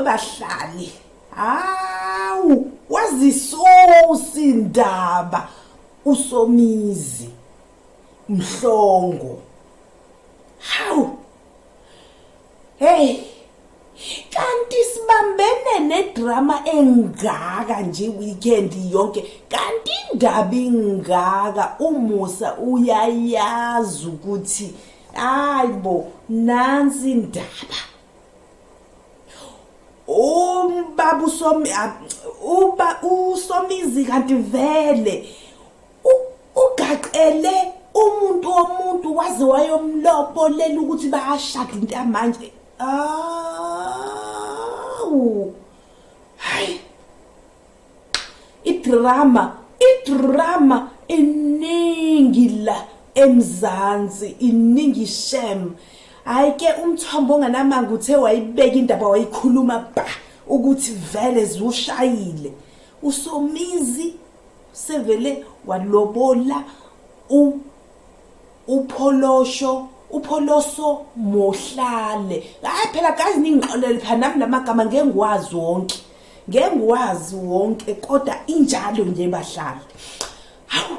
Webahlali, hawu, wazisusa indaba uSomizi Mhlongo. Hawu, hey, kanti sibambene nedrama engaka nje weekend yonke, kanti indaba ingaka. UMusa uyayazi ukuthi hayibo, nansi indaba. Ubaba uSomi, uba uSomizi, kanti vele ugaqele umuntu womuntu, waze wayomlobolela ukuthi bayashada into yamanje. Awu, hayi, idrama, idrama iningi la eMzansi, iningi shem. Hayi ke, umthombo onganamanga uthe wayibeka indaba, wayikhuluma ba ukuthi vele ziwushayile, uSomizi sevele walobola u upholosho uPholoso Mohlale. Hayi phela guys, ningixolele phela nami lamagama ngeke ngiwazi wonke, ngeke ngiwazi wonke, kodwa injalo nje bahlali. Hawu,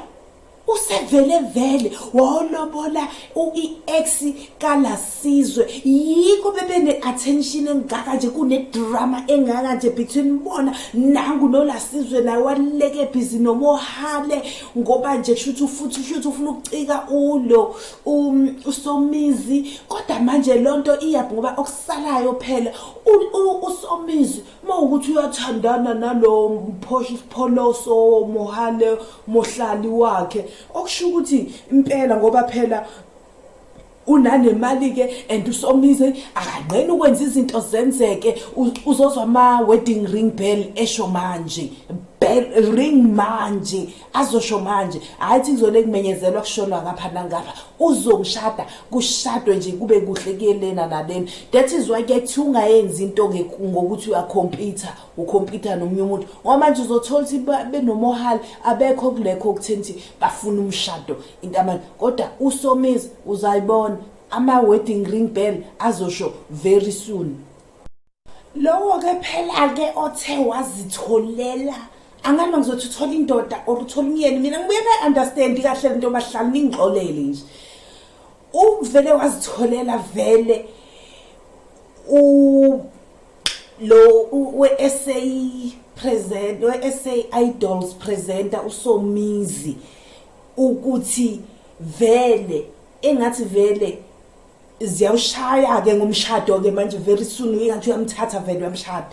usevele vele wolobola u-ex kaLasizwe, yikho bebene-attention engaka nje, kune-drama engaka nje between bona. Nangu noLasizwe naye waleke busy noMohale, ngoba nje kushuthi futhi kushuthi ufuna ukucika ulo uSomizi. Kodwa manje lonto iyaphi? Ngoba okusalayo phela uSomizi mawukuthi uyathandana nalo Pholoso Mohale, Mohlali wakhe, okusho ukuthi impela ngoba phela unanemali ke, and uSomizi akanqeni ukwenza izinto zenzeke. Uzozwa ama wedding ring bell esho manje, bell ring manje, azosho manje. Hayi, thi kuzole kumenyezelwa kushonwa ngapha nangapha, uzomshada, kushadwe nje, kube kuhle kuyelena nalena. That is why ke kuthi ungayenzi into ngokuthi uyakhompyutha, ukhompyutha nomunye umuntu, ngoba manje uzothola ukuthi benoMohali abekho kulekho okutheni bafuna umshado into amanje. Kodwa uSomizi uzayibona ama-wedding ring bell azosho very soon. Lowo-ke phela-ke othe wazitholela, angani ngizothi uthola indoda or uthola umyeni, mina ngibuye ngayi-understand kahle lento bahlali, ningixolele nje. Uvele wazitholela vele u lo we-SA present, we-SA Idols presenter uSomizi, ukuthi vele engathi vele ziyawushaya-ke ngomshado-ke manje very soon. Ingathi uyamthatha vele, uyamshada,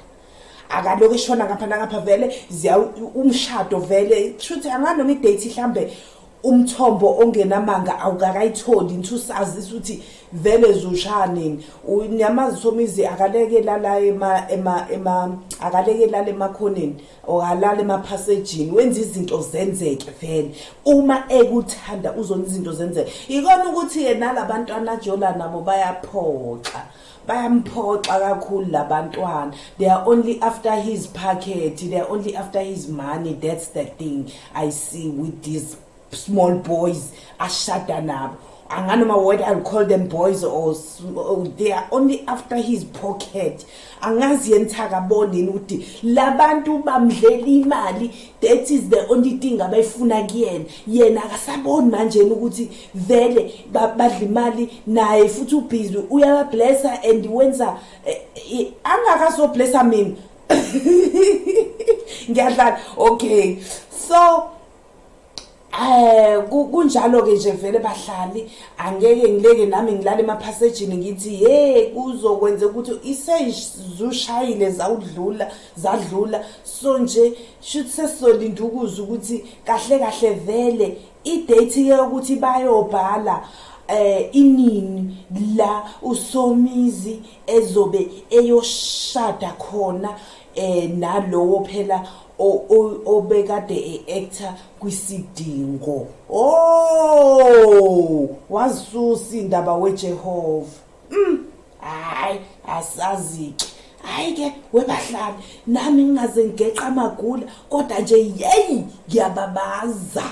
akalokhu eshona ngapha nangapha, vele ziya umshado vele. Kushuthi anganoma idate mhlambe umthombo ongenamanga awukakayitholi, ngithi usazisa ukuthi vele zushaya nini. Niyamazi uSomizi, akaleke lala ema ema ema akaleke lala emakhoneni or alala emaphasejini, wenza izinto zenzeke vele. Uma ekuthanda uzona izinto zenzeke. Ikona ukuthi-ke nalabantwana ajola nabo bayaphoxa, bayamphoxa kakhulu labantwana. They are only after his pocket, they are only after his money. That's the thing I see with these small boys ashada nabo, anganoma what I'll call them, boys or they are only after his pocket. Angazi yena akaboni yini ukuthi labantu bamdlela imali? That is the only thing abayifuna kuyena. Yena akasaboni manje ukuthi vele badla imali naye, futhi ubhizi uyabablessa and wenza angakazoblessa. Mina ngiyadlala. Okay, so kunjalo ke nje vele bahlali, angeke ngileke nami ngilale emaphasejini ngithi hey, kuzokwenza ukuthi isezushayile, zawudlula, zadlula. So nje shuthi sesizolinda ukuzwa ukuthi kahle kahle vele idate ke ukuthi bayobhala inini la uSomizi ezobe eyoshada khona nalowo phela obekade e-actor kwisidingo. Oh, wasusa indaba weJehova. Hayi, asazi ke. Hayi ke webahlali, nami ngingaze ngigeqa amagula, kodwa nje yeyi, ngiyababaza.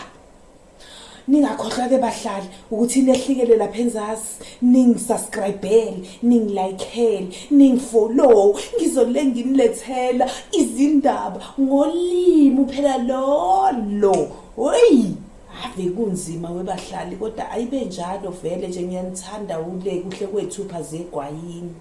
Ningakhohlwa ke bahlali ukuthi nehlikele lapha enzasi, ningisubscribele, ningilikele, ningifollow, ngizole nginilethela izindaba ngolimi phela lolo. Hoyi, ave kunzima webahlali kodwa ayibe njalo vele nje ngiyanithanda ule kuhle kwethupha zegwayini.